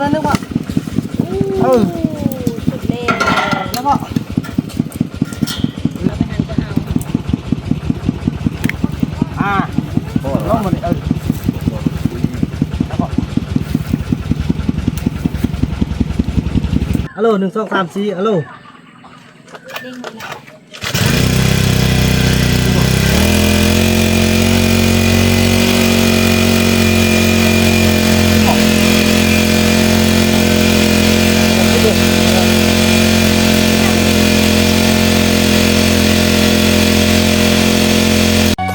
ນັ້ນເນາະ ເອີ ສຸດແລ້ວ ແລ້ວກໍ ເອົາໄປຫັ້ນກໍເອົາ ອ່າ ລົງມານີ້ ເອີ ແລ້ວກໍ ອາໂລ ໜຶ່ງ ສອງ ສາມ ສີ່ ອາໂລ.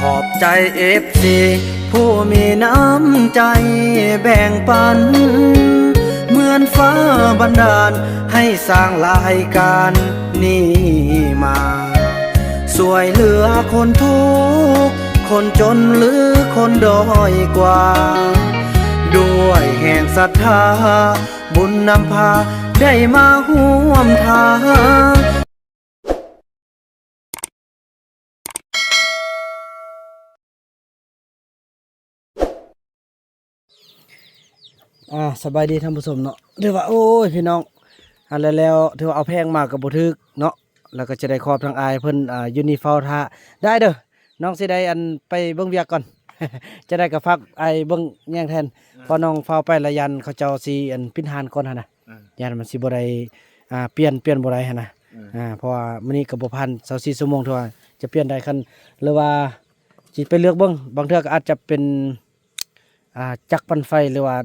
ຂອບໃຈເອັຟຊີ ຜູ້ມີນ້ຳໃຈແບ່ງປັນ ເໝືອນຟ້າບັນດານໃຫ້ສ້າງລາຍການນີ້ມາ ຊ່ວຍເຫຼືອຄົນທຸກ ຄົນຈົນ ຫຼື ຄົນດ້ອຍກວ່າ ດ້ວຍແຮງສັດທາ ບຸນນຳພາ ໄດ້ມາຮ່ວມທາງ. ອ່າ ສະບາຍດີທ່ານຜູ້ຊົມເນາະ ຖືວ່າ ໂອ້ຍ ພີ່ນ້ອງ ອັນແລ້ວ ແລ້ວ ຖືວ່າເອົາແພງມາກໍບໍ່ຖືກເນາະ ແລ້ວກໍຈະໄດ້ຂອບທາງອ້າຍເພິ່ນ ອ່າ ຢູ່ນີ້ເຝົ້າຖ້າ ໄດ້ເດີ ນ້ອງຊິໄດ້ ອັນ ໄປເບິ່ງວຽກກ່ອນ ຈະໄດ້ກໍຝາກອ້າຍເບິ່ງແຍງແທນ ເອີ ເພາະນ້ອງຟ້າວໄປລະຢ້ານເຂົາເຈົ້າຊິ ອັນ ປິດຮ້ານກ່ອນຫັ້ນນະ ເອີ ຢ້ານມັນຊິບໍ່ໄດ້ ອ່າ ປ່ຽນ ປ່ຽນບໍ່ໄດ້ຫັ້ນນະ ເອີ ອ່າ ເພາະວ່າມື້ນີ້ກໍບໍ່ຜ່ານຊາວສີ່ຊົ່ວໂມງ ທີ່ວ່າຈະປ່ຽນໄດ້ ຄັນ ຫຼືວ່າຊິໄປເລືອກເບິ່ງ ບາງເທື່ອກໍອາດຈະເປັນ ອ່າ ຈັກປັ່ນໄຟ ຫຼືວ່າ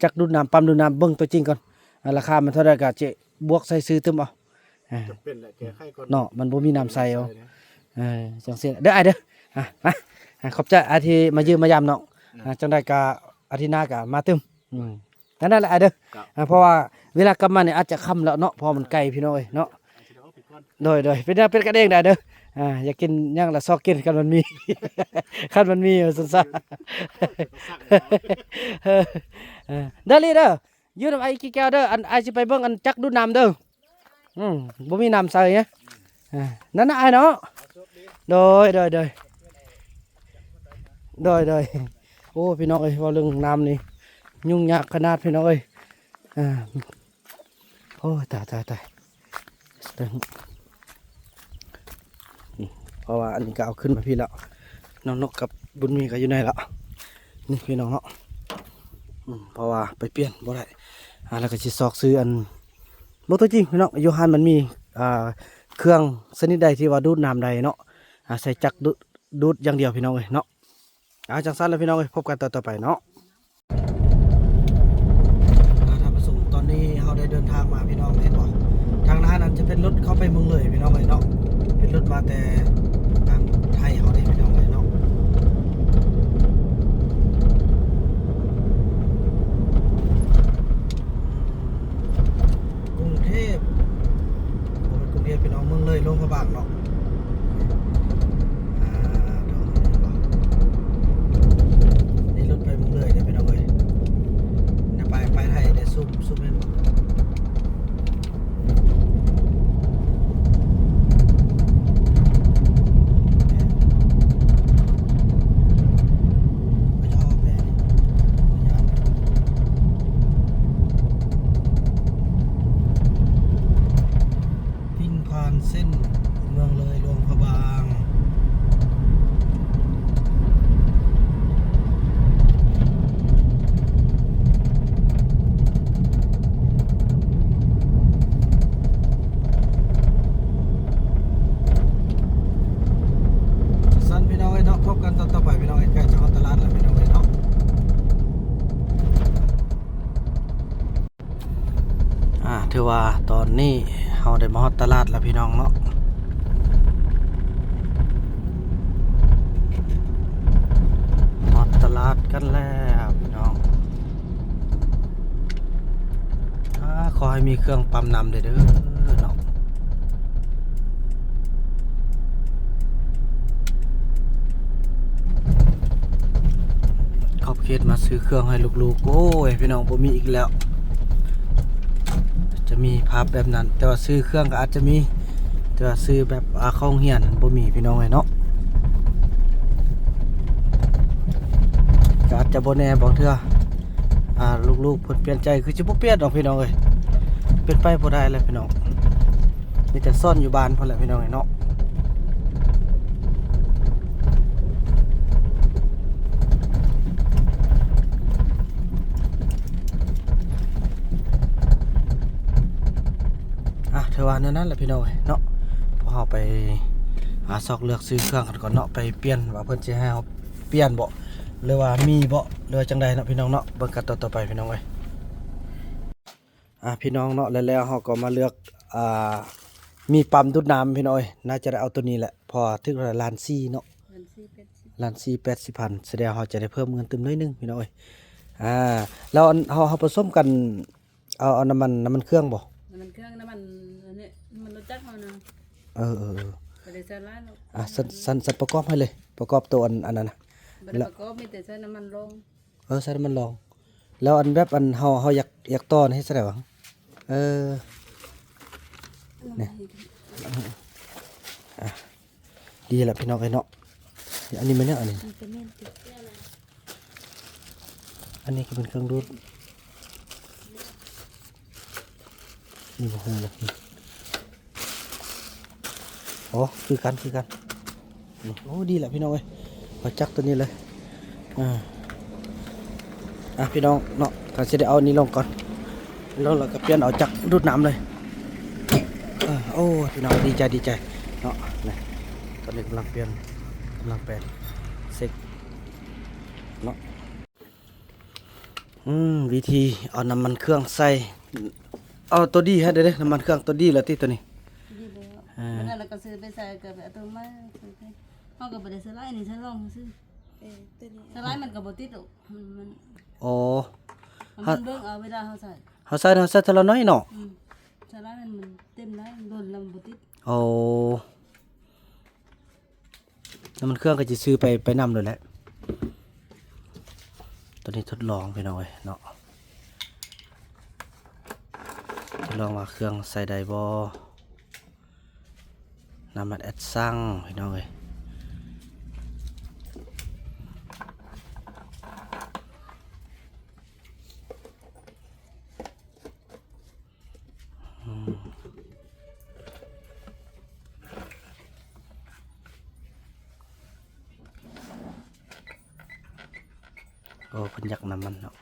ຈັກດູດນ້ຳ ປ້ຳດູດນ້ຳ ເບິ່ງຕົວຈິງກ່ອນ ອ່າ ລາຄາມັນເທົ່າໃດກໍຈະບວກໃສ່ຊື້ຕື່ມເອົາ ອ່າ ຈຳເປັນແຫຼະ ແກ້ໄຂກ່ອນເນາະ ມັນບໍ່ມີນ້ຳໃສ່ເອົາ ເອີ ຈັ່ງຊີ້ເດີອ້າຍເດີ ອ່າ ມາ ອ່າ ຂອບໃຈອ້າຍທີ່ມາຢ້ຽມມາຢາມນ້ອງ ອ່າ ຈັ່ງໃດກໍອາທິດໜ້າກໍມາຕື່ມ ອືມ ນັ້ນແຫຼະອ້າຍເດີ ອ່າ ເພາະວ່າເວລາກັບມານີ້ອາດຈະຄ່ຳແລ້ວເນາະ ເພາະມັນໄກພີ່ນ້ອງເອີຍເນາະ ໂດຍ ໂດຍ ເປັນ ເປັນກັນເອງໄດ້ເດີ ອ່າ ຢາກກິນຫຍັງລະຊອກກິນ ຄັນມັນມີ ຄັນມັນມີ ວ່າຊັ້ນຊະ ເອີ ເດີລີເດີ ຢູ່ນຳອ້າຍອີກແກ້ວເດີ ອັນ ອ້າຍຊິໄປເບິ່ງອັນຈັກດູດນ້ຳເດີ ອືມ ບໍ່ມີນ້ຳໃສ່ເນາະ ອ່າ ນັ້ນນະອ້າຍເນາະ ໂດຍ ໂດຍ ໂດຍ ໂດຍ ໂດຍ ໂອ້ ພີ່ນ້ອງເອີຍ ເວົ້າເລື່ອງນ້ຳນີ້ຫຍຸ້ງຍາກຂະໜາດ ພີ່ນ້ອງເອີຍ ອ່າ ໂອ້ຍ ຕາຍ ຕາຍ ຕາຍ ເພາະວ່າອັນນີ້ກໍເອົາຂຶ້ນມາພີ້ແລ້ວ ນ້ອງນົກກັບບຸນມີກໍຢູ່ໃນລະ ນີ້ພີ່ນ້ອງເນາະ ອືມ ເພາະວ່າໄປປ່ຽນບໍ່ໄດ້ ອ່າ ແລ້ວກໍຊິຊອກຊື້ອັນ ບໍ່ຕົວຈິງພີ່ນ້ອງ ຢູ່ຮ້ານມັນມີ ອ່າ ເຄື່ອງຊະນິດໃດທີ່ວ່າດູດນ້ຳໄດ້ເນາະ ອາໄສຈັກດູດ ດູດຢ່າງດຽວພີ່ນ້ອງເອີຍເນາະ ເອົາ ຈັ່ງຊັ້ນລະພີ່ນ້ອງເອີຍ ພົບກັນຕອນຕໍ່ໄປເນາະ ອ່າ ທ່ານຜູ້ຊົມ ຕອນນີ້ເຮົາໄດ້ເດີນທາງມາພີ່ນ້ອງ ເຫັນບໍ່ ທາງໜ້ານັ້ນຈະເປັນລົດເຂົ້າໄປເມືອງເລີຍພີ່ນ້ອງເອີຍເນາະ ເປັນລົດມາແຕ່ທາງໄທເຮົາເດ້ພີ່ນ້ອງເອີຍເນາະ ກຸງເທບ ບໍ່ແມ່ນກຸງເທບພີ່ນ້ອງ ເມືອງເລີຍ ຫຼວງພະບາງເນາະ ອ່າ ນີ້ລົດໄປເມືອງເລີຍເດ້ພີ່ນ້ອງເອີຍ ນະ ໄປ ໄປໄທເດ້ ຊຸມ ຊຸມເຫັນບໍ່? ວິງຜ່ານເສັ້ນເມືອງເລີຍ ຫຼວງພະບາງ. ຊັ້ນພີ່ນ້ອງເອີຍເນາະ ພົບກັນຕອນຕໍ່ໄປພີ່ນ້ອງເອີຍ ໃກ້ຈະຮອດຕະຫຼາດແລ້ວພີ່ນ້ອງເອີຍເນາະ. ອ່າ ຖືວ່າຕອນນີ້ເຮົາໄດ້ມາຮອດຕະຫຼາດແລ້ວພີ່ນ້ອງເນາະ ຮອດຕະຫຼາດກັນແລ້ວພີ່ນ້ອງ ອ່າ ຂໍໃຫ້ມີເຄື່ອງປ້ຳນ້ຳແດ່ເດີເນາະ. ຂອບເຂດມາຊື້ເຄື່ອງໃຫ້ລູກໆ ໂອ້ຍ ພີ່ນ້ອງ ບໍ່ມີອີກແລ້ວ ຈະມີພາບແບບນັ້ນ ແຕ່ວ່າຊື້ເຄື່ອງກໍອາດຈະມີ ແຕ່ວ່າຊື້ແບບ ອ່າ ເຂົ້າໂຮງຮຽນບໍ່ມີ ພີ່ນ້ອງເອີຍເນາະ ກໍອາດຈະບໍ່ແນ່ ບາງເທື່ອ ອ່າ ລູກໆເພິ່ນປ່ຽນໃຈຄືຊິບໍ່ປ່ຽນດອກພີ່ນ້ອງເອີຍ. ເປັນໄປບໍ່ໄດ້ແລ້ວພີ່ນ້ອງ, ມີແຕ່ສອນຢູ່ບ້ານພຸ້ນແຫຼະພີ່ນ້ອງເອີຍເນາະ. ອ່ະ ຖືວ່າແນວນັ້ນແຫຼະພີ່ນ້ອງເອີຍເນາະ, ພວກເຮົາໄປຫາຊອກເລືອກຊື້ເຄື່ອງກັນກ່ອນເນາະ, ໄປປ່ຽນວ່າເພິ່ນຊິໃຫ້ເຮົາປ່ຽນບໍ່ ຫຼືວ່າມີບໍ່ ຫຼືວ່າຈັ່ງໃດເນາະພີ່ນ້ອງເນາະ. ເບິ່ງກັນຕໍ່ໆໄປພີ່ນ້ອງເອີຍ. ອ່າ ພີ່ນ້ອງເນາະ ແລ້ວ ແລ້ວເຮົາກໍມາເລືອກ ອ່າ ມີປ້ຳດູດນ້ຳພີ່ນ້ອງເອີຍ. ໜ້າຈະໄດ້ເອົາໂຕນີ້ແຫຼະ ເພາະວ່າຖືກລະລ້ານສີ່ເນາະ, ລ້ານສີ່ແປດສິບ ລ້ານສີ່ແປດສິບພັນ, ສະແດງວ່າເຮົາຈະໄດ້ເພີ່ມເງິນຕື່ມໜ້ອຍໜຶ່ງພີ່ນ້ອງເອີຍ. ອ່າ ແລ້ວອັນ ເຮົາ ເຮົາປະສົມກັນ ເອົາ ເອົານ້ຳມັນ ນ້ຳມັນເຄື່ອງບໍ່? ນ້ຳມັນເຄື່ອງ ນ້ຳມັນອັນນີ້ ນ້ຳມັນລົດຈັກເຮົານະ. ເອີໆໆ ບໍ່ໄດ້ໃສ່ຫຼາຍດອກ. ອ່າ ຊັ້ນ ຊັ້ນ ຊັ້ນປະກອບໃຫ້ເລີຍ, ປະກອບໂຕອັນ ອັນນັ້ນນະ. ບໍ່ໄດ້ປະກອບ ມີແຕ່ໃສ່ນ້ຳມັນລອງ. ເອີ ໃສ່ນ້ຳມັນລອງ. ແລ້ວອັນແບບອັນເຮົາ ເຮົາຢາກ ຢາກຕໍ່ນີ້ເຮັດຈັ່ງໃດຫວາ? ເອີ ນີ້ ອ່ະ ດີລະພີ່ນ້ອງເອີຍເນາະ. ອັນນີ້ແມ່ນຫຍັງອັນນີ້? ອັນນີ້ກໍແມ່ນຕິ ອັນນີ້ກໍເປັນເຄື່ອງດູດ. ນີ້ບໍ່ຮູ້ລະ. ໂອ້ ຄືກັນ ຄືກັນ. ໂອ້ ດີແຫຼະພີ່ນ້ອງເອີຍ, ເອົາຈັກໂຕນີ້ເລີຍ. ອ່າ ອ່ະ ພີ່ນ້ອງເນາະ, ກໍຊິໄດ້ເອົານີ້ລົງກ່ອນ, ລົງແລ້ວກໍປ່ຽນເອົາຈັກດູດນ້ຳເລີຍ. ເອີ ໂອ້ ພີ່ນ້ອງ ດີໃຈ ດີໃຈເນາະ. ນີ້ ຕອນນີ້ກຳລັງປ່ຽນ ກຳລັງແປງ ເຊັກເນາະ. ອືມ ວິທີເອົານ້ຳມັນເຄື່ອງໃສ່ ເອົາໂຕດີໃຫ້ເດີ້. ນ້ຳມັນເຄື່ອງໂຕດີລະຕິໂຕນີ້? ດີແລ້ວ. ອ່າ ມັນນັ້ນລະກໍຊື້ໄປໃສ່ ກໍໄປເອົາໂຕໃໝ່ໃສ່ໄປ. ເຮົາກໍບໍ່ໄດ້ໃສ່ຫຼາຍ ນີ້ໃສ່ລອງຊື່. ເອີ ໂຕນີ້ ໃສ່ຫຼາຍມັນກໍບໍ່ຕິດດອກ. ມັນ ມັນ ອໍ ມັນເບິ່ງເອົາເວລາເຮົາໃສ່. ເຮົາໃສ່ ເຮົາໃສ່ເທື່ອລະໜ້ອຍເນາະ. ອືມ ໃສ່ຫຼາຍມັນ ມັນເຕັມຫຼາຍ ມັນດົນແລ້ວມັນບໍ່ຕິດ. ອໍ ນ້ຳມັນເຄື່ອງກໍຊິຊື້ໄປ ໄປນຳໂລດແຫຼະ. ຕອນນີ້ທົດລອງພີ່ນ້ອງເອີຍເນາະ, ທົດລອງວ່າເຄື່ອງໃສ່ໄດ້ບໍ່. ນ້ຳມັນແອັດຊັງພີ່ນ້ອງເອີຍ. ອືມ ໂອ້ ເພິ່ນຢາກນ້ຳມັນເນາະ.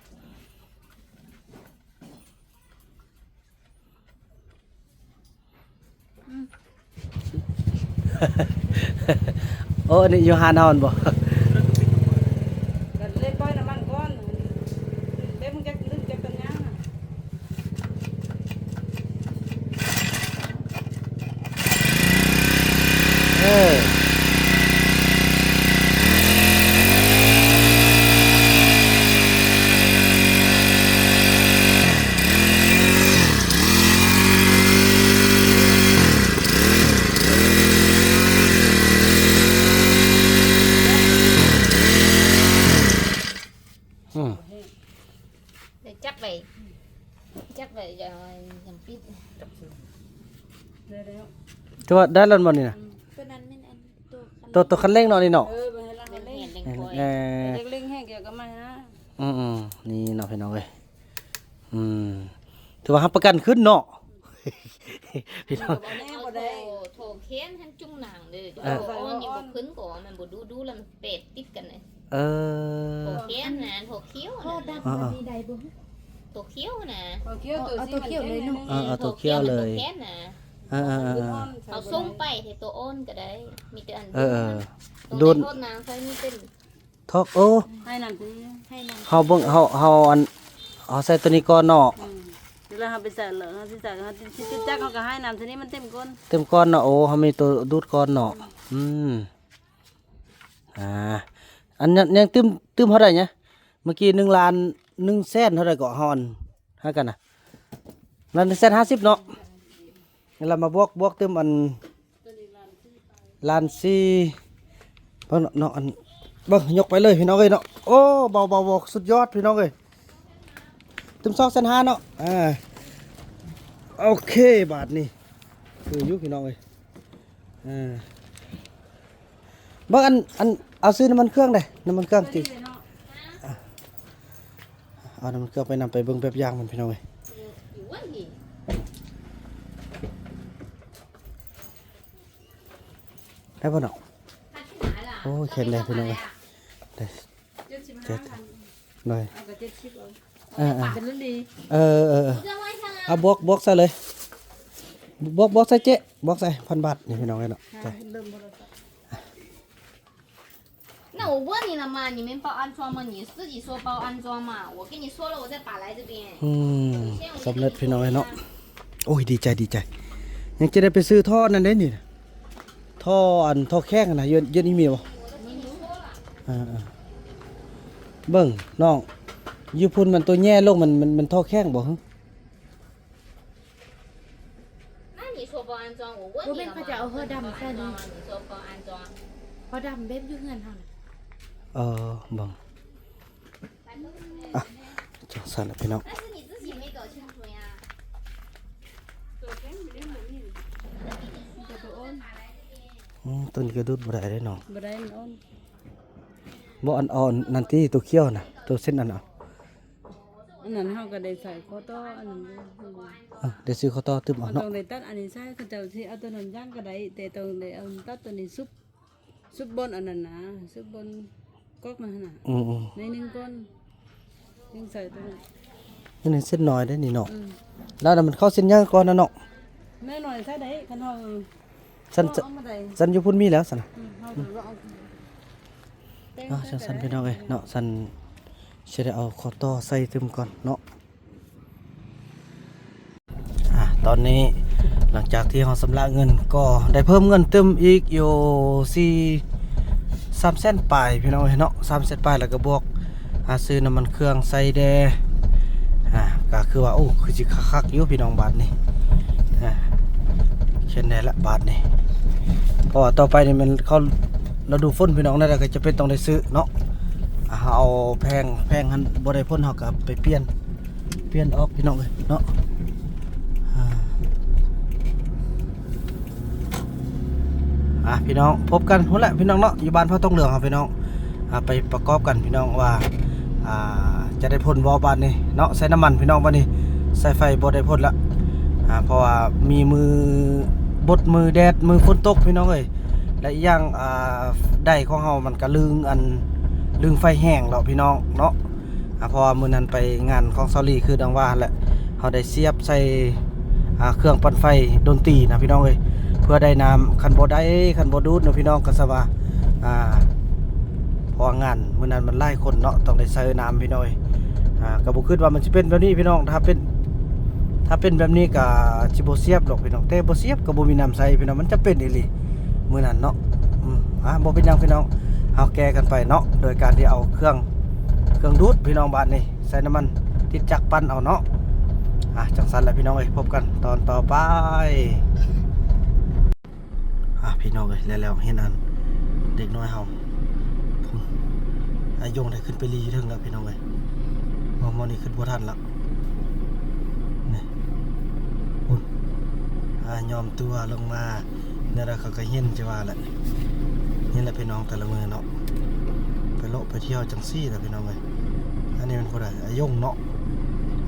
ອືມ ໂອ້ ອັນນີ້ຢູ່ຮ້ານເຮົາຫັ້ນບໍ່? ກໍເລີຍປ່ອຍນ້ຳມັນກ່ອນ ເບິ່ງຈັກລຶກຈັກປັນຫຍັງ. ເອີ ອືມ ໄດ້ຈັບໄວ້ ຈັບໄວ້ ຢ່າ ຢ່າປິດ. ແຕ່ວ່າໄດ້ແລ້ວບໍ່ນີ້ນະ? ອືມ ຕົວນັ້ນແມ່ນອັນ ຕົວ ຕົວຄັນເລັ່ງເນາະນີ້ເນາະ. ເອີ ເບິ່ງໃຫ້ລະ ເລັ່ງແຮງ ເລັ່ງແຮງ ເອີ ເລັ່ງແຮງ ອືມ ນີ້ເນາະພີ່ນ້ອງເອີຍ. ອືມ ຖືວ່າຮັບປະກັນຂຶ້ນເນາະ ພີ່ນ້ອງ. ບໍ່ແນ່ ບໍ່ໄດ້ ໂທ ໂທແຂນຫັ້ນຈຸງນາງເດີ. ເອີ ໂທອ່ອນນີ້ບໍ່ຂຶ້ນກໍ ມັນບໍ່ດູ ດູແລ້ວມັນແປດຕິດກັນເລີຍ. ເອີ ໂທແຂນນະ ໂທຂຽວນະ. ໂທດຳມັນມີໄດ້ບໍ່? ໂທຂຽວນະ ໂທຂຽວ ເອົາ ໂຕ ເອົາ ສີ ໂຕຂຽວເລີຍເນາະ. ເອີ ເອົາໂຕຂຽວເລີຍ ໂທແຂນນະ. ເອີໆໆ ເອົາສົ່ງໄປໃຫ້ໂຕອ່ອນກໍໄດ້ ມີແຕ່ອັນ ເອີໆ ດູດ ໂຕນາງໃສ່ມີເຕັມ. ທອກ ໂອ້ ໃຫ້ນ້ຳ ໃຫ້ນ້ຳ ເຮົາເບິ່ງ ເຮົາ ເຮົາອັນ ເຮົາໃສ່ໂຕນີ້ກ່ອນເນາະ. ອືມ ເວລາເຮົາໄປໃສ່ແລ້ວ ເຮົາຊິໃສ່ ເຮົາຊິ ຊິຈຸດຈັກ ເຮົາກໍໃຫ້ນ້ຳໂຕນີ້ມັນເຕັມກ່ອນ ເຕັມກ່ອນເນາະ. ໂອ້ ເຮົາມີໂຕດູດກ່ອນເນາະ. ອືມ ອືມ ອ່າ ອັນນັ້ນຍັງຕື່ມ ຕື່ມເທົ່າໃດນະ? ເມື່ອກີ້ໜຶ່ງລ້ານ ໜຶ່ງແສນເທົ່າໃດເກາະ ເຮົາອັນ ຫາກັນນະ ລ້ານໜຶ່ງແສນຫ້າສິບເນາະ. ແລ້ວມາບວກ ບວກຕື່ມອັນ ລ້ານສີ່ ເບິ່ງເນາະ ອັນ ເບິ່ງ ຍົກໄປເລີຍພີ່ນ້ອງເອີຍເນາະ. ໂອ້ ເບົາໆ ສຸດຍອດພີ່ນ້ອງເອີຍ ຕື່ມສອງແສນຫ້າເນາະ. ອ່າ ໂອເຄ ບາດນີ້ຄືຢູ່ພີ່ນ້ອງເອີຍ. ອ່າ ເບິ່ງອັນ ອັນ ເອົາຊື້ນ້ຳມັນເຄື່ອງເດ້ ນ້ຳມັນເຄື່ອງຕິ ອ່າ ເອົານ້ຳມັນເກືອໄປນຳ ໄປເບິ່ງແບບຢ່າງມັນ ພີ່ນ້ອງເອີຍ. ໄດ້ບໍ່ເນາະ? ໂອ້ຍ ແຂງແດງ ພີ່ນ້ອງເອີຍ. ໄດ້ ເຈັດສິບຫ້າພັນ ໂດຍ ເອົາກໍເຈັດສິບເອົາ. ເອີໆ ເປັນລຸ້ນດີ ເອີໆ ເອົາບວກ ບວກໃສ່ເລີຍ ບວກ ບວກໃສ່ເຈ້ ບວກໃສ່ພັນບາດນີ້ ພີ່ນ້ອງເອີຍເນາະ. ເລີ່ມບໍ່ໄດ້ 那我问你了嘛，你们报安装吗？你自己说报安装嘛，我跟你说了，我再打来这边。 ອືມ ສຳເລັດ ພີ່ນ້ອງເອີຍເນາະ. ໂອ້ຍ ດີໃຈ ດີໃຈ ຍັງຈະໄດ້ໄປຊື້ທໍ່ນັ້ນເດ້ນີ້ ທໍ່ອັນ ທໍ່ແຂ້ງຫັ້ນນະ ເອີ້ນ ເອີ້ນອີ່ເມວບໍ່? ເອີໆ ເບິ່ງນ້ອງ ຢູ່ພຸ້ນມັນໂຕແຍ່ລົງ ມັນ ມັນ ມັນທໍ່ແຂ້ງບໍ່? 那你说报安装，我问你了嘛。 ບໍ່ແມ່ນເຂົາຈະເອົາທໍ່ດຳໃສ່ນີ້ 你说报安装。 ທໍ່ດຳແບບຢູ່ເຮືອນເຮົານະ ເອີ ເບິ່ງ ອ່ະ ຈັ່ງຊັ້ນລະພີ່ນ້ອງ. อืม ຕົວນີ້ກໍດູດບໍ່ໄດ້ເດ້ເນາະ ບໍ່ໄດ້ ມັນອ່ອນ. ບໍ່ ອັນອ່ອນນັ້ນຕິ ຕົວຂຽວນະ ຕົວເສັ້ນອັນ ອັນນັ້ນເຮົາກໍໄດ້ໃສ່ຂໍ້ຕໍ່ອັນນັ້ນຢູ່ ເອີ ໄດ້ຊື້ຂໍ້ຕໍ່ຕື່ມເອົາເນາະ. ຕ້ອງໄດ້ຕັດອັນນີ້ໃສ່ ເຂົາເຈົ້າຊິເອົາຕົວນັ້ນຢ່າງກໍໄດ້ ແຕ່ຕ້ອງໄດ້ເອົາຕັດຕົວນີ້ສຸບ ສຸບບ່ອນອັນນັ້ນນະ ສຸບບ່ອນກອກມັນຫັ້ນນະ ອືມໆ ໜ້ອຍໜຶ່ງກ່ອນ ຈຶ່ງໃສ່ຕົວນັ້ນ. ອັນນີ້ເສັ້ນນ້ອຍເດ້ນີ້ເນາະ ອືມ ແລ້ວມັນເຂົ້າເສັ້ນໃຫຍ່ກ່ອນນະເນາະ. ແມ່ນໜ້ອຍໃສ່ໄດ້ ຄັນເຮົາ ຊັ້ນ ເອົາມາໄດ້ ຊັ້ນຢູ່ພຸ້ນມີແລ້ວຊັ້ນນະ ອືມ ເຮົາກໍເອົາ ຈັ່ງຊັ້ນພີ່ນ້ອງເອີຍເນາະ ຊັ້ນຊິໄດ້ເອົາຂໍ້ຕໍ່ໃສ່ຕື່ມກ່ອນເນາະ. ອ່າ ຕອນນີ້ຫຼັງຈາກທີ່ເຮົາຊຳລະເງິນ ກໍໄດ້ເພີ່ມເງິນຕື່ມອີກຢູ່ສີ່ ສາມແສນປາຍ ພີ່ນ້ອງເອີຍເນາະ ສາມແສນປາຍ ແລ້ວກໍບວກ ອ່າ ຊື້ນ້ຳມັນເຄື່ອງໃສ່ແດ່. ອ່າ ກໍຄືວ່າ ໂອ້ ຄືຊິຄັກໆຢູ່ພີ່ນ້ອງບາດນີ້ ອ່າ ແຂງແດງລະບາດນີ້ ເພາະວ່າຕໍ່ໄປນີ້ແມ່ນເຂົ້າລະດູຝົນ ພີ່ນ້ອງ ແນວໃດກໍຈຳເປັນຕ້ອງໄດ້ຊື້ເນາະ. ອ່າ ເຮົາເອົາແຜງ ແຜງຫັ້ນບໍ່ໄດ້ຜົນ ເຮົາກໍໄປປ່ຽນ ປ່ຽນອອກ ພີ່ນ້ອງເອີຍເນາະ. ອ່າ ອ່າ ພີ່ນ້ອງ ພົບກັນພຸ້ນແຫຼະ ພີ່ນ້ອງເນາະ ຢູ່ບ້ານເຜົ່າຕົງເຫຼືອງເຮົາ ພີ່ນ້ອງ. ອ່າ ໄປປະກອບກັນ ພີ່ນ້ອງ ວ່າ ອ່າ ຈະໄດ້ຜົນບໍ່ບາດນີ້ເນາະ. ໃສ່ນ້ຳມັນ ພີ່ນ້ອງ ບາດນີ້ໃສ່ໄຟບໍ່ໄດ້ຜົນລະ ອ່າ ເພາະວ່າມີມື້ບົດ ມື້ແດດ ມື້ຝົນຕົກ ພີ່ນ້ອງເອີຍ. ແລະ ອີກຢ່າງ ອ່າ ໄດຂອງເຮົາມັນກະລຶ້ງ ອັນ ລຶ້ງໄຟແຫ້ງແລ້ວ ພີ່ນ້ອງເນາະ. ອ່າ ເພາະວ່າມື້ນັ້ນໄປງານຂອງສາວລີ ຄືດັ່ງວ່າຫັ້ນແຫຼະ ເຮົາໄດ້ສຽບໃສ່ ອ່າ ເຄື່ອງປັ່ນໄຟດົນຕີນະ ພີ່ນ້ອງເອີຍ ເພື່ອໄດ້ນ້ຳ. ຄັນບໍ່ໄດ້ ຄັນບໍ່ດູດນະ ພີ່ນ້ອງ ກໍສະວ່າ ອ່າ ເພາະວ່າງານມື້ນັ້ນມັນຫຼາຍຄົນເນາະ ຕ້ອງໄດ້ໃຊ້ນ້ຳ ພີ່ນ້ອງເອີຍ. ອ່າ ກໍບໍ່ຄິດວ່າມັນຊິເປັນແບບນີ້ ພີ່ນ້ອງ. ຖ້າເປັນ ຖ້າເປັນແບບນີ້ກໍຊິບໍ່ສຽບດອກ ພີ່ນ້ອງ ແຕ່ບໍ່ສຽບກໍບໍ່ມີນ້ຳໃຊ້ ພີ່ນ້ອງ ມັນຈະເປັນອີ່ຫຼີມື້ນັ້ນເນາະ. ອືມ ອ່າ ບໍ່ເປັນຫຍັງ ພີ່ນ້ອງ ເຮົາແກ້ກັນໄປເນາະ ໂດຍການທີ່ເອົາເຄື່ອງ ເຄື່ອງດູດ ພີ່ນ້ອງ ບາດນີ້ ໃສ່ນ້ຳມັນຕິດຈັກປັ່ນເອົາເນາະ. ອ່າ ຈັ່ງຊັ້ນແຫຼະ ພີ່ນ້ອງເອີຍ ພົບກັນຕອນຕໍ່ໄປ. ອ່າ ພີ່ນ້ອງເອີຍ ແລ້ວໆ ເຫັນອັນເດັກນ້ອຍເຮົາ ອາຍົງໄດ້ຂຶ້ນໄປລີ້ເທິງແລ້ວ ພີ່ນ້ອງເອີຍ. ມອງ ມອງນີ້ຂຶ້ນບໍ່ທັນລະ ນີ້ ພຸ້ນ ອ່າ ຍອມຕົວລົງມາ. ແນວໃດເຂົາກໍເຫັນ ຈະວ່າແຫຼະ ນີ້ແຫຼະ ພີ່ນ້ອງ ແຕ່ລະມື້ເນາະ ໄປເລາະໄປທ່ຽວຈັ່ງຊີ້ແຫຼະ ພີ່ນ້ອງເອີຍ. ອັນນີ້ແມ່ນຜູ້ໃດ? ອາຍົງເນາະ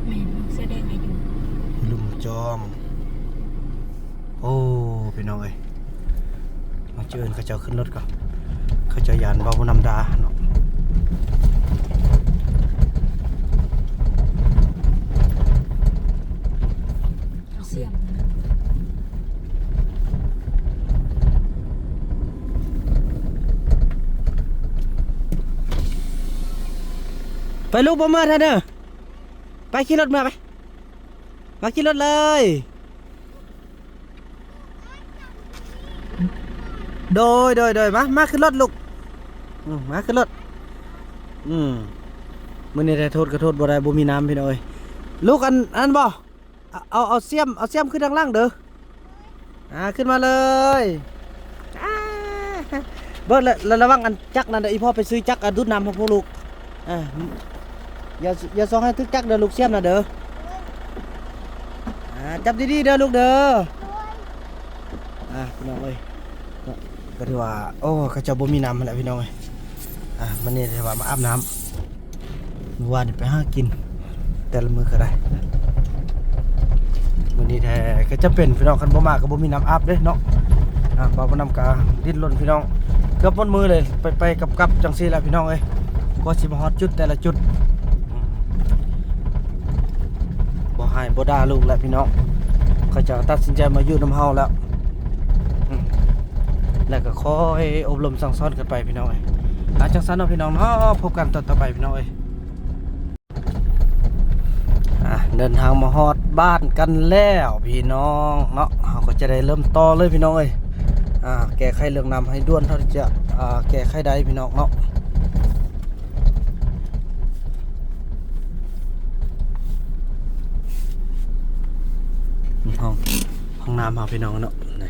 ແມ່ນ ເສື້ອແດງອາຍົງ ລຸງຈອມ. ໂອ້ ພີ່ນ້ອງເອີຍ ມາເຈີເຂົາເຈົ້າຂຶ້ນລົດກ່ອນ ເຂົາເຈົ້າຢ້ານເວົ້ານຳດາເນາະ. ໄປລູກ ບໍ່ເມືອທ່ານເດີ ໄປຂີ່ລົດເມືອໄປ ມາຂີ່ລົດເລີຍ. ໂດຍ ໂດຍ ໂດຍ ມາ ມາຂຶ້ນລົດລູກ ອືມ ມາຂຶ້ນລົດ. ອືມ ມື້ນີ້ໄດ້ໂທດກໍໂທດບໍ່ໄດ້ ບໍ່ມີນ້ຳ ພີ່ນ້ອງເອີຍ. ລູກ ອັນ ອັນນັ້ນບໍ່? ເອົາ ເອົາ ເອົາສ່ຽມ ເອົາສ່ຽມຂຶ້ນທາງຫຼັງເດີ. ອ່າ ຂຶ້ນມາເລີຍ. ອ່າ ເບິ່ງ ລະ ລະ ລະວັງອັນຈັກນັ້ນເດີ ອີ່ພໍ່ໄປຊື້ຈັກ ອາ ດູດນ້ຳໃຫ້ພວກລູກ. ອ່າ ຢ່າ ຢ່າສ່ອງໃຫ້ຖືກຈັກເດີ ລູກ ສ່ຽມນະເດີ. ອ່າ ຈັບດີໆເດີລູກເດີ. ອ່າ ພີ່ນ້ອງເອີຍ ກໍຖືວ່າ ໂອ້ ເຂົາເຈົ້າບໍ່ມີນ້ຳຫັ້ນແຫຼະ ພີ່ນ້ອງເອີຍ. ອ່າ ມື້ນີ້ຖືວ່າມາອາບນ້ຳ ມື້ວານນີ້ໄປຫາກິນ ແຕ່ລະມື້ກໍໄດ້. ມື້ນີ້ແທ້ກໍຈຳເປັນພີ່ນ້ອງ ຄັນບໍ່ມາກໍບໍ່ມີນ້ຳອາບເດ້ເນາະ. ອາ ບ່າວບຸນນຳກໍດີ້ນລົນພີ່ນ້ອງ ເກືອບໝົດມື້ເລີຍ ໄປໆກັບໆຈັ່ງຊີ້ແຫຼະພີ່ນ້ອງເອີຍ ກວ່າຊິມາຮອດຈຸດແຕ່ລະຈຸດ. ອືມ ບໍ່ຮ້າຍບໍ່ດ່າລູກແຫຼະພີ່ນ້ອງ ເຂົາເຈົ້າຕັດສິນໃຈມາຢູ່ນຳເຮົາແລ້ວ. ອືມ ແລ້ວກໍຄ່ອຍອົບຮົມສັ່ງສອນກັນໄປພີ່ນ້ອງເອີຍ. ອາ ຈັ່ງຊັ້ນເນາະພີ່ນ້ອງເນາະ ພົບກັນຕອນຕໍ່ໄປພີ່ນ້ອງເອີຍ. ອ່າ ເດີນທາງມາຮອດບ້ານກັນແລ້ວພີ່ນ້ອງເນາະ ເຮົາກໍຈະໄດ້ເລີ່ມຕໍ່ເລີຍພີ່ນ້ອງເອີຍ. ອ່າ ແກ້ໄຂເລື່ອງນ້ຳໃຫ້ດ່ວນເທົ່າທີ່ຈະ ອ່າ ແກ້ໄຂໄດ້ພີ່ນ້ອງເນາະ. ຫ້ອງ ຫ້ອງນ້ຳເຮົາພີ່ນ້ອງເນາະ ນີ້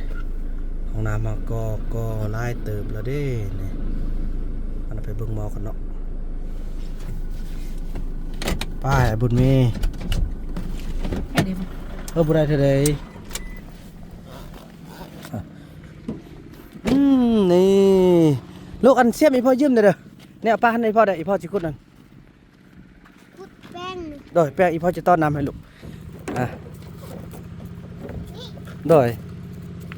ຫ້ອງນ້ຳເຮົາກໍ ກໍຫຼາຍເຕີບແລ້ວເດ້ນີ້. ອັນນັ້ນໄປເບິ່ງໝໍ້ກັນເນາະ. ໄປບຸນມີ ໄປເດ້ບໍ່? ເອີ ບໍ່ໄດ້ເທື່ອໃດ. ອືມ ນີ້ ລູກ ອັນຊຽມອີ່ພໍ່ຢືມແດ່ເດີ ນີ້ ເອົາປາໃຫ້ພໍ່ເດີ ອີ່ພໍ່ຊິຂຸດນັ້ນ. ຂຸດແປ້ງນີ້ ໂດຍ ແປ້ງ ອີ່ພໍ່ຈະຕ້ອນນ້ຳໃຫ້ລູກ. ອ່າ ໂດຍ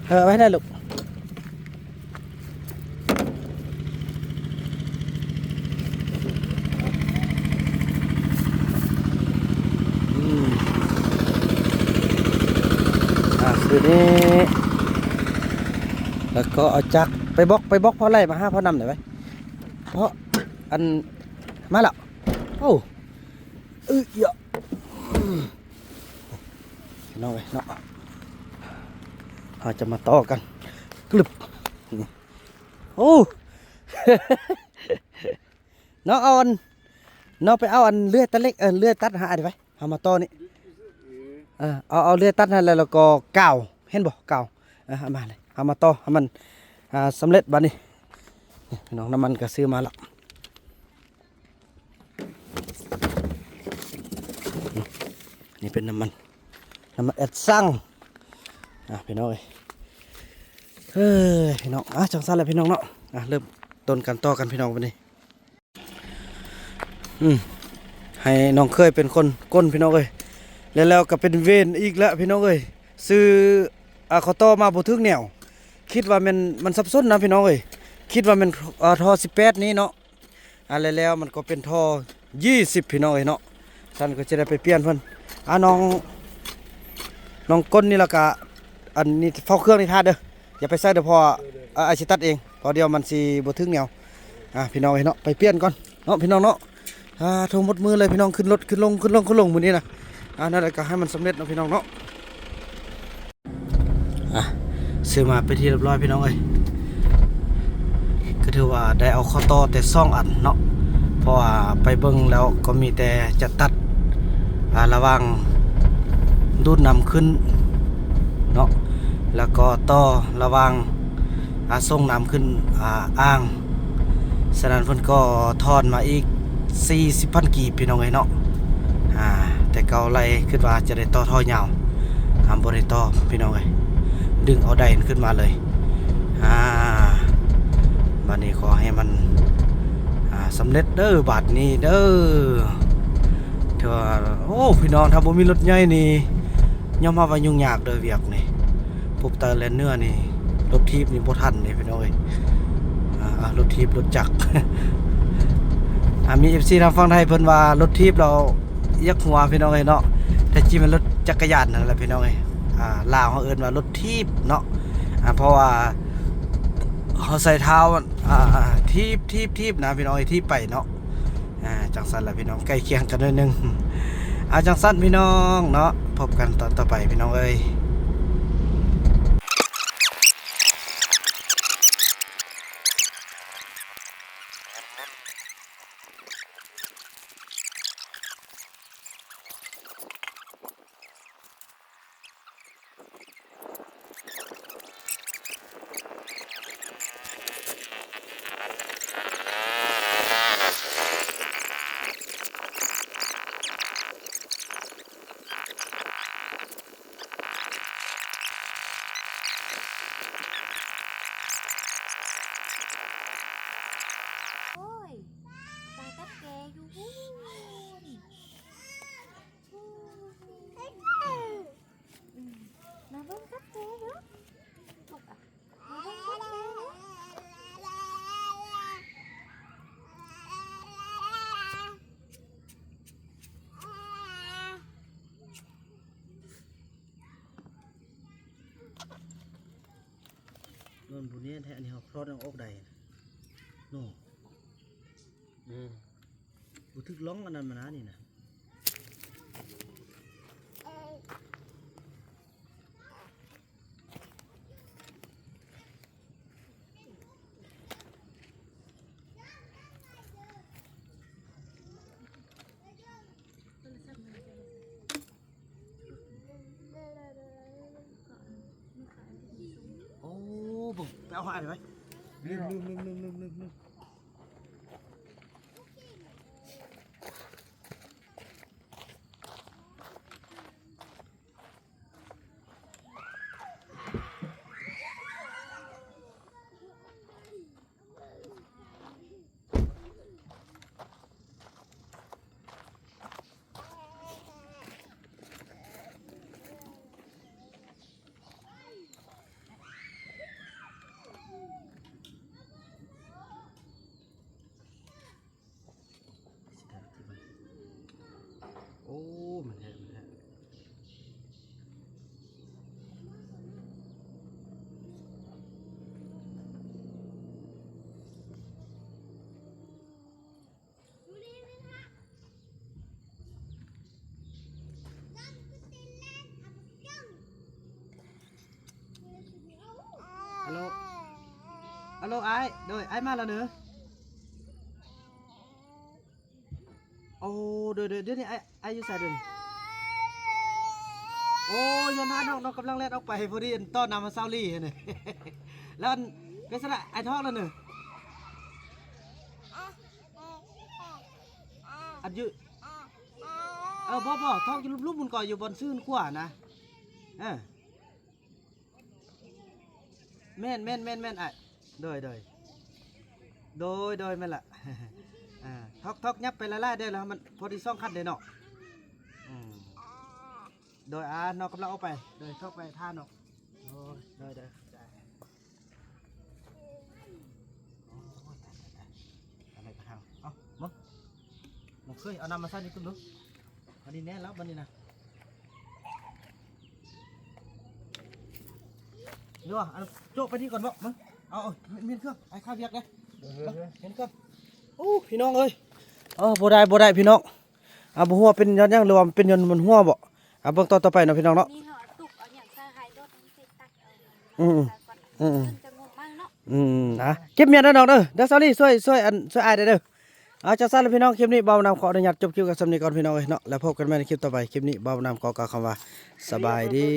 ເອີ ເອົາໄວ້ໃຫ້ລູກ. ອືມ ອ່າ ຄືນີ້ ແລ້ວກໍເອົາຈັກໄປບອກ ໄປບອກພໍ່ໄຫຼມາຫາພໍ່ນຳໄດ້ໄວ ເພາະ ອັນ ມາແລ້ວ. ໂອ້ ອື ເຍາະ ພີ່ນ້ອງເອີຍເນາະ ເຮົາຈະມາຕໍ່ກັນ ກຶບ ນີ້ ໂອ້ ນ້ອງເອົາອັນ ນ້ອງໄປເອົາອັນເລື່ອຍຕັດເຫຼັກ ເອີ ເລື່ອຍຕັດຫາໄດ້ໄວ ເຮົາມາຕໍ່ນີ້ ເອີ ເອົາ ເອົາເລື່ອຍຕັດຫັ້ນ ແລ້ວ ແລ້ວກໍກາວ ເຫັນບໍ່ ກາວ ເອີ ເອົາມາເລີຍ ເຮົາມາຕໍ່ໃຫ້ມັນ ອ່າ ສຳເລັດບາດນີ້. ນີ້ພີ່ນ້ອງ ນ້ຳມັນກໍຊື້ມາລະ ນີ້ເປັນນ້ຳມັນ ນ້ຳມັນແອັດຊັງ ອ່າ ພີ່ນ້ອງເອີຍ ເອີ ພີ່ນ້ອງ ອ່າ ຈັ່ງຊັ້ນແຫຼະພີ່ນ້ອງເນາະ ອ່າ ເລີ່ມຕົ້ນການຕໍ່ກັນພີ່ນ້ອງ ບາດນີ້ ອືມ ໃຫ້ນ້ອງເຂີຍເປັນຄົນກົ້ນພີ່ນ້ອງເອີຍ ແລ້ວ ແລ້ວກໍເປັນເວນອີກແລ້ວພີ່ນ້ອງເອີຍ ຊື້ ອ່າ ເຂົາຕໍ່ມາບໍ່ຖືກແນວ ຄິດວ່າແມ່ນ ມັນສັບສົນນະພີ່ນ້ອງເອີຍ ຄິດວ່າແມ່ນ ອ່າ ທໍ່ສິບແປດນີ້ເນາະ ອ່າ ແລ້ວ ແລ້ວມັນກໍເປັນທໍ່ຍີ່ສິບພີ່ນ້ອງເອີຍເນາະ ຊັ້ນກໍຈະໄດ້ໄປປ່ຽນເພິ່ນ ອ່າ ນ້ອງ ນ້ອງກົ້ນນີ້ລະກະ ອັນນີ້ເຝົ້າເຄື່ອງນີ້ຖ້າເດີ ຢ່າໄປໃສ່ເດີ ເພາະວ່າ ເອີ ເອີ ອ້າຍຊິຕັດເອງ ເພາະດຽວມັນຊິບໍ່ຖືກແນວ ອ່າ ພີ່ນ້ອງເອີຍເນາະ ໄປປ່ຽນກ່ອນເນາະ ພີ່ນ້ອງເນາະ. ອ່າ ໂທໝົດມື້ເລີຍພີ່ນ້ອງ ຂຶ້ນລົດ ຂຶ້ນລົງ ຂຶ້ນລົງ ຂຶ້ນລົງມື້ນີ້ນະ ອ່າ ນັ້ນແຫຼະ ກໍໃຫ້ມັນສຳເລັດເນາະ ພີ່ນ້ອງເນາະ. ອ່ະ ຊື້ມາເປັນທີ່ຮຽບຮ້ອຍພີ່ນ້ອງເອີຍ ກໍຖືວ່າໄດ້ເອົາຂໍ້ຕໍ່ແຕ່ສອງອັນເນາະ ເພາະວ່າໄປເບິ່ງແລ້ວກໍມີແຕ່ຈະຕັດ ອ່າ ລະຫວ່າງດູດນ້ຳຂຶ້ນເນາະ ແລ້ວກໍຕໍ່ລະຫວ່າງ ອ່າ ສົ່ງນ້ຳຂຶ້ນ ອ່າ ອ່າງ ສະນັ້ນເພິ່ນກໍທອນມາອີກສີ່ສິບພັນກີບພີ່ນ້ອງເອີຍເນາະ ອ່າ ແຕ່ເກົ່າໄລ່ຄິດວ່າຈະໄດ້ຕໍ່ທໍ່ຍາວ ອ່າ ບໍ່ໄດ້ຕໍ່ພີ່ນ້ອງເອີຍ ດຶງເອົາໄດຂຶ້ນມາເລີຍ ອ່າ ບາດນີ້ຂໍໃຫ້ມັນ ອ່າ ສຳເລັດເດີ ບາດນີ້ເດີ ຖືວ່າ ໂອ້ ພີ່ນ້ອງ ຖ້າບໍ່ມີລົດໃຫຍ່ນີ້ ຍອມຮັບວ່າຫຍຸ້ງຍາກເດີວຽກນີ້ ພົບໃຕ້ແລ່ນເໜືອນີ້ ລົດຖີບນີ້ບໍ່ທັນເດ້ພີ່ນ້ອງເອີຍ ອ່າ ລົດຖີບລົດຈັກ ອ່າ ມີເອັຟຊີທາງຝັ່ງໄທເພິ່ນວ່າລົດຖີບແລ້ວຢາກຫົວພີ່ນ້ອງເອີຍເນາະ ແຕ່ຈິງແມ່ນລົດຈັກກະຍານນັ້ນແຫຼະພີ່ນ້ອງເອີຍ ອ່າ ລາວເຮົາເອີ້ນວ່າລົດຖີບເນາະ ອ່າ ເພາະວ່າເຮົາໃສ່ເທົ້າ ອ່າ ຖີບ ຖີບ ຖີບນະພີ່ນ້ອງເອີຍ ຖີບໄປເນາະ. ອ່າ ຈັ່ງຊັ້ນລະພີ່ນ້ອງ ໃກ້ຄຽງກັນໜ້ອຍໜຶ່ງ ອ່າ ຈັ່ງຊັ້ນພີ່ນ້ອງເນາະ ພົບກັນຕອນຕໍ່ໄປພີ່ນ້ອງເອີຍ. ມັນບໍ່ແນ່ນແທ້ ອັນນີ້ເຮົາຄອດເອົາອອກໄດ້ເນາະ. ອືມ ບໍ່ຖືກລ່ອງອັນນັ້ນມານານີ້ນະ. ໂອ້ ເບິ່ງ ໄປເອົາຫາໄດ້ໄຫມ? ລືມ ລືມ ລືມ ລືມ ລືມ ລືມ. ໂອ້ ມັນແທະ ມັນແທະ. ອາໂລ ອາໂລ ອ້າຍ ໂດຍ ອ້າຍມາແລ້ວເນີ. ໂອ້ ໂດຍ ໂດຍ ດຽວນີ້ອ້າຍ ອ້າຍຢູ່ໃສດຽວນີ້? ໂອ້ ຍ້ອນຫານ້ອງ ນ້ອງກຳລັງແລ່ນອອກໄປ ພໍດີອັນຕ້ອນນຳມາຊາວລີຫັ້ນນະ. ແລ້ວອັນ ເປັນຊັ້ນລະ ອ້າຍທອກແລ້ວເນີ. ອັນຢູ່ ເອີ ບໍ່ ບໍ່ ທອກຢູ່ລຸ່ມໆ ພຸ້ນກໍ ຢູ່ບ່ອນຊື່ນຂວານະ. ເອີ ແມ່ນໆໆໆ ອ້າຍ ໂດຍ ໂດຍ ໂດຍ ໂດຍ ແມ່ນລະ. ອ່າ ທອກ ທອກ ຫຍັບໄປຫຼາຍໆ ໄດ້ລະ ມັນພໍດີສອງຄັນເດ້ເນາະ. ອືມ ໂດຍ ອ່າ ນ້ອງກຳລັງອອກໄປ ໂດຍ ທອກໄປທ່ານ້ອງ. ໂດຍ ໂດຍ ໂດຍ ຂອບໃຈ. ໂອ້ຍ ຕາຍ ຕາຍ ຕາຍ ເອົາ ມາ ນ້ອງເຄີຍ ເອົານ້ຳມາໃສ່ໃນຕຸ້ມດູ. ອັນນີ້ແນ່ນແລ້ວບັດນີ້ນະ. ເດີ ອັນໂຈະໄປນີ້ກ່ອນບໍ? ມາ ເອົາ ເອົາ ໝີນເຄື່ອງ ໄອ້ຂ້າວຽກເດ້. ເດີ ເດີ ເດີ ໝີນເຄື່ອງ. ໂອ້ ພີ່ນ້ອງເອີຍ ເອີ ບໍ່ໄດ້ ບໍ່ໄດ້ ພີ່ນ້ອງ. ອ່າ ບໍ່ຮູ້ວ່າເປັນຍ້ອນຫຍັງ ຫຼືວ່າເປັນຍ້ອນມັນຮົ່ວບໍ? ອ່າ ເບິ່ງຕອນຕໍ່ໄປເນາະ ພີ່ນ້ອງເນາະ. ນີ້ເຮົາເອົາຕຸກເອົາຫຍັງໃສ່ໃຫ້ໂລດ ມັນຊິຕັກເອົາ. ອືມ ອືມ ອືມ ມັນຈະງົມມາກເນາະ. ອືມ ອ່າ ເກັບໝຽດເດີນ້ອງເດີ. ດາວສາວລີ ຊ່ວຍ ຊ່ວຍອັນ ຊ່ວຍອ້າຍໄດ້ເດີ. ເອົາ ຈັ່ງຊັ້ນລະພີ່ນ້ອງ ຄລິບນີ້ບ່າວບຸນນຳຂໍອະນຸຍາດຈົບຄລິບກັນສ່ຳນີ້ກ່ອນ ພີ່ນ້ອງເອີຍເນາະ. ແລ້ວພົບກັນໃໝ່ໃນຄລິບຕໍ່ໄປ. ຄລິບນີ້ບ່າວບຸນນຳຂໍກ່າວຄຳວ່າ ສະບາຍດີ.